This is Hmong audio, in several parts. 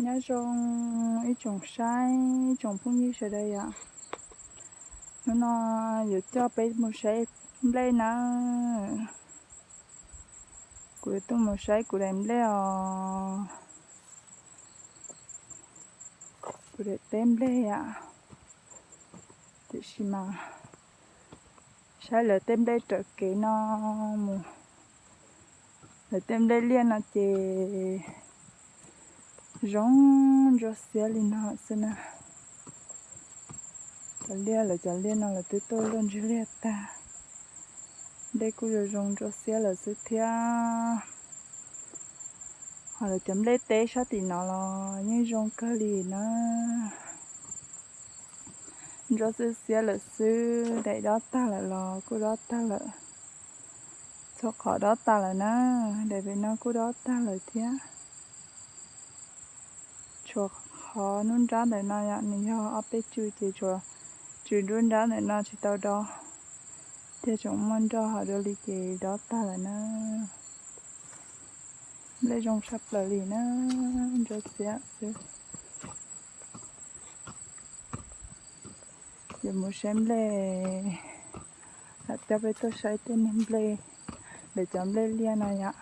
Nyob zoo ib tsoom saib, ib tsoom phooj ywg sawv daws yom. Hnub no yuav coj peb mus saib nplej nawb. Kuv yuav tuaj mus saib kuv daim nplej os. Kuv daim teb nplej yom. Tiam sis mas saib lawv tej nplej raws kev no mus. Lawv tej nplej liaj no ces zoo ntsuab xiab li no xwb na. Cov liaj, lawv cov liaj no lawv twb tuaj luaj ntsig liaj tag. Nplej kuj zoo zoo ntsuab xiab lawm xwb thiab. Ho lawv cov nplej teb sab tim no los yeej zoo kawg li na. Ntsuab xiab xiab lawm xwb, daim dob tag lawm los kuj dob tag lawm. Txhua qhov dob tag lawm na, daim pem no kuj dob tag lawm thiab. Tshuav qhov nruab nrab ntawm no yom, nws yog ob peb tsw ces tshuav tsw nruab nrab ntawm no tsis tau dob, thiaj tseem muaj nroj hauv dua li ces dob tag lawm na. Nplej zoo tshaj plaws li na, ntsuab xiab xwb. Yuav mus saib nplej, lam coj peb tuaj saib tej niag nplej, lawv cov nplej liaj no yom.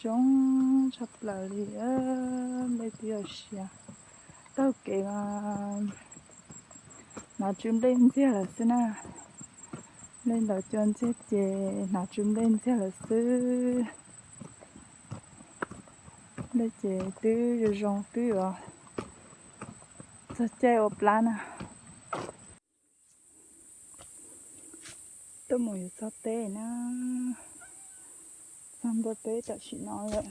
Zoo tshaj plaws li, nplej twb yuav siav. Taug kev mas hnav tsw nplej ntxiag lawm xwb na. Nplej ntaus cua ntxiag ces hnav tsw nplej ntxiag lawm xwb. Nplej ces twb zoo zoo twb yuav txog caij ua plab na. Tuaj mus yuav txog teb na, txog ntua teb tam sim no lawm.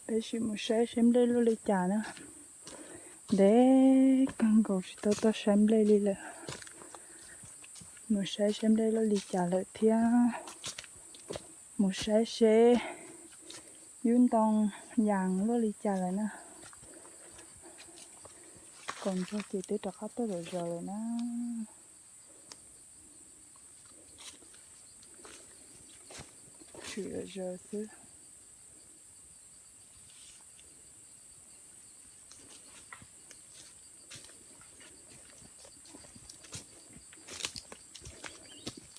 Peb sim mus saib saib nplej luaj li cas na. Ntev kawg nkaus tsis tau tuaj saib nplej li lawm. Mus saib saib nplej luaj li cas lawm thiab. Mus saib seb yub ntoo yas luaj li cas lawm na. Kaus ntsuag ces twb rov qab tuaj zom zaws lawm na. Tshwm zom zaws xwb.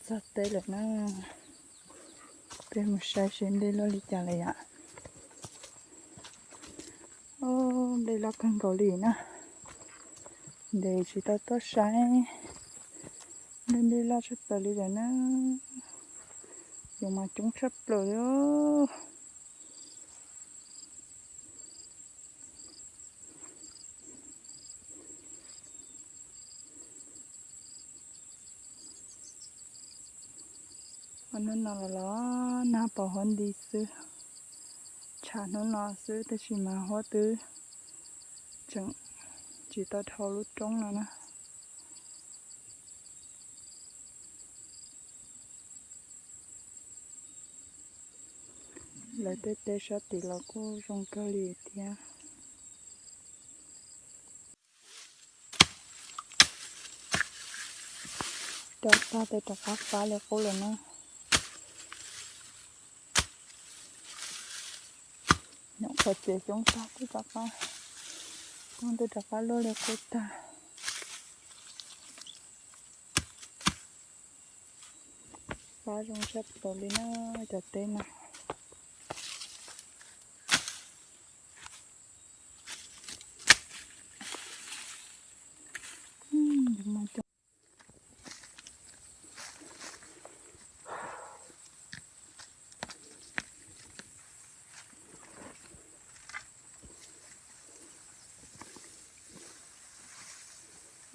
Txog teb lawm na, peb mus saib seb nplej loj li cas lawm yom. Nplej loj kawg nkaus li na, ntev tsis tau tuaj saib. Nplej, nplej loj tshaj plaws li lawm na, yoov mas coob tshaj plaws li. Hnub no los los nag pos huab nti xwb, tshav hnub no xwb tab sis mas huab twb tseem tsis tau dhau lub roob no na. Lawv tej teb sab tid los kuj zoo kawg li thiab. Rau tag tej rov qab fab li qub lawm na. Nyuam qhuav txiav xyoob tag twb rov qab, xyoob twb rov qab luaj li qub tag. Fab zoo tshaj plaws li na cov teb no.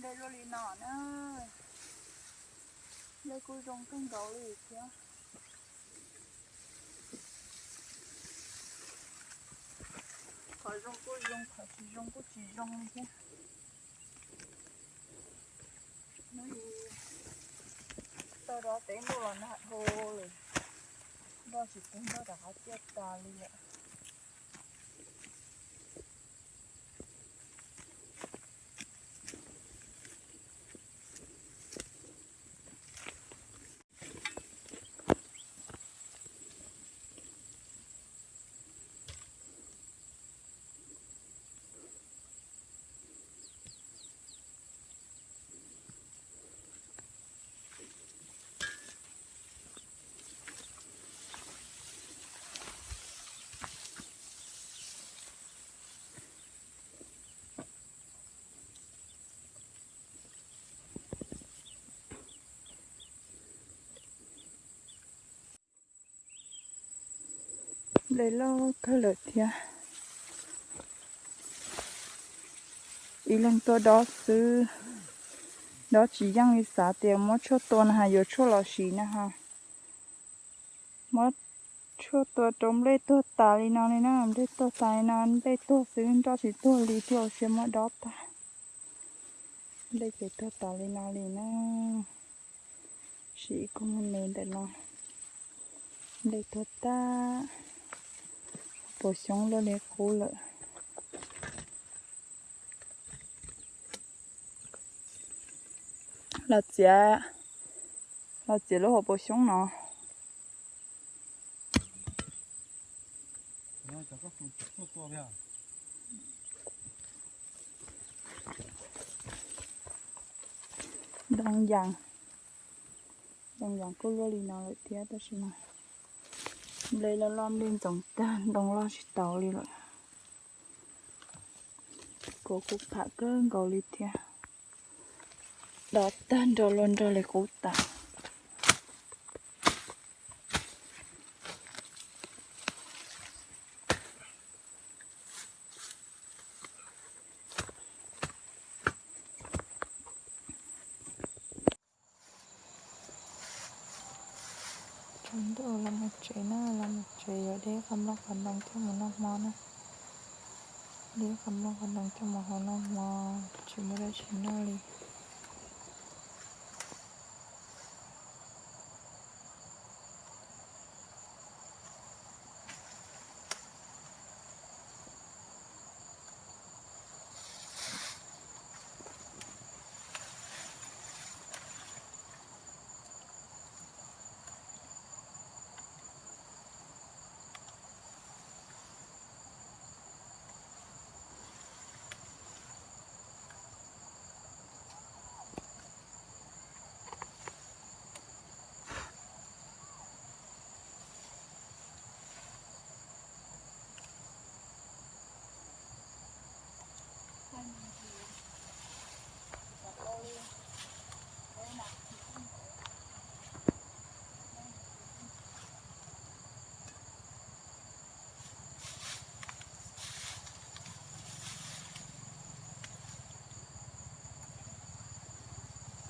Nplej luaj li no na, nplej kuj zoo kawg nkaus li thiab. Qhov zoo kuj zoo, qhov tsis zoo kuj tsis zoo li thiab. Hnub i tau rov teb ntuj los nag dhau lawm, nroj tsis pub nroj rov qab ciaj tas li lawm. Nplej loj kawg lawm thiab. Ib leeg tuaj dob xwb, dob tsis yeej li, xav tias muab tshuaj tua no has, yuav tshuaj los siv no has. Muab tshuaj tua rau nplej tuag tas li no li na, nplej tuag tas li no, nplej tuag xwb, nroj tsis tuag li, thiaj ua siab muab dob tag. Nplej ces tuag tas li no li na. Siv ib koog me me ntawm no, nplej tuag tag, hauv paus xyoob luaj li qub lawm. Los txiav, los txiav lub hauv paus xyoob no. Ntoo yas, ntoo yas kuj luaj li no lawm thiab, tab sis mas nplej loj loj, nplej ntxoov tag, ntoo loj tsis tau li lawm. Kuv kuj pham kawg nkaus li thiab, dob tag nrho luaj nrog li qub tas. Tsaus ntuj los mus tsev na, los mus tsev, yuav dej qab nplooj qab ntoo coj mus noj hmo na. Dej qab nplooj qab ntoo coj mus hau noj hmo, tsis muaj dab tsi noj li.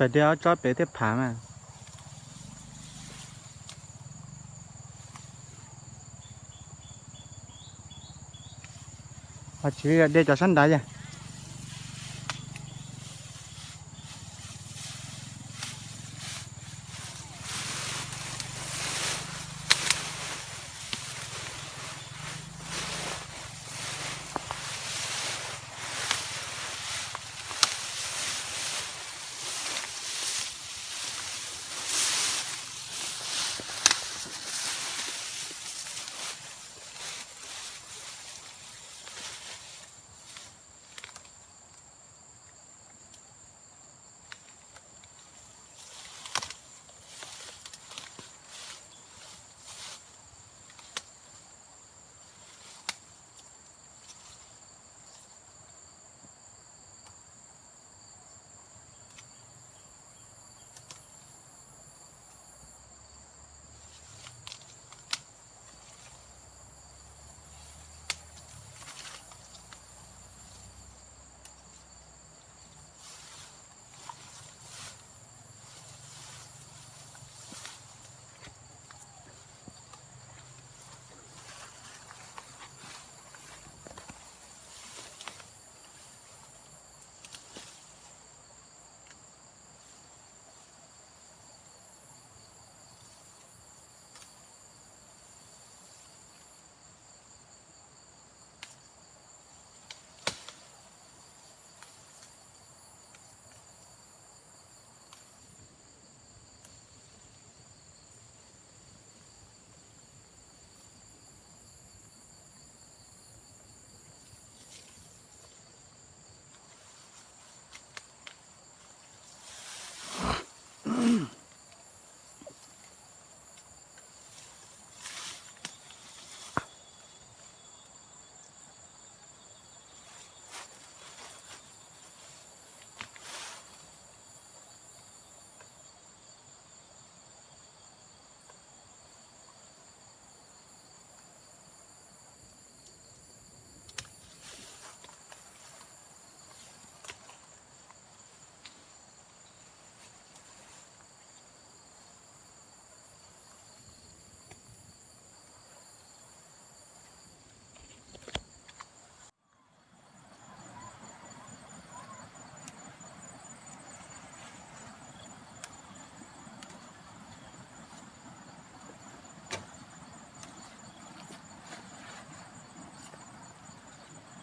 Pem dej ob tsob pem thiaj phav mas. Ho tsis dej cov sab nrad yog.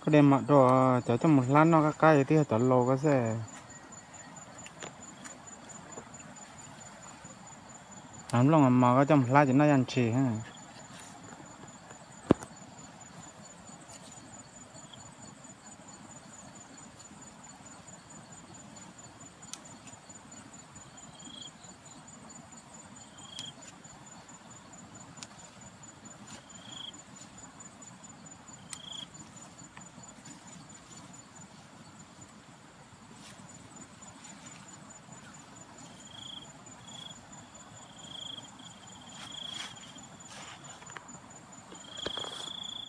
Ua de mos dua, cov coj mus hlab noj qab qab yog twb yog cov laus ko xwb. Av nplooj mos koj coj mus hlab ces noj yaj ntshis.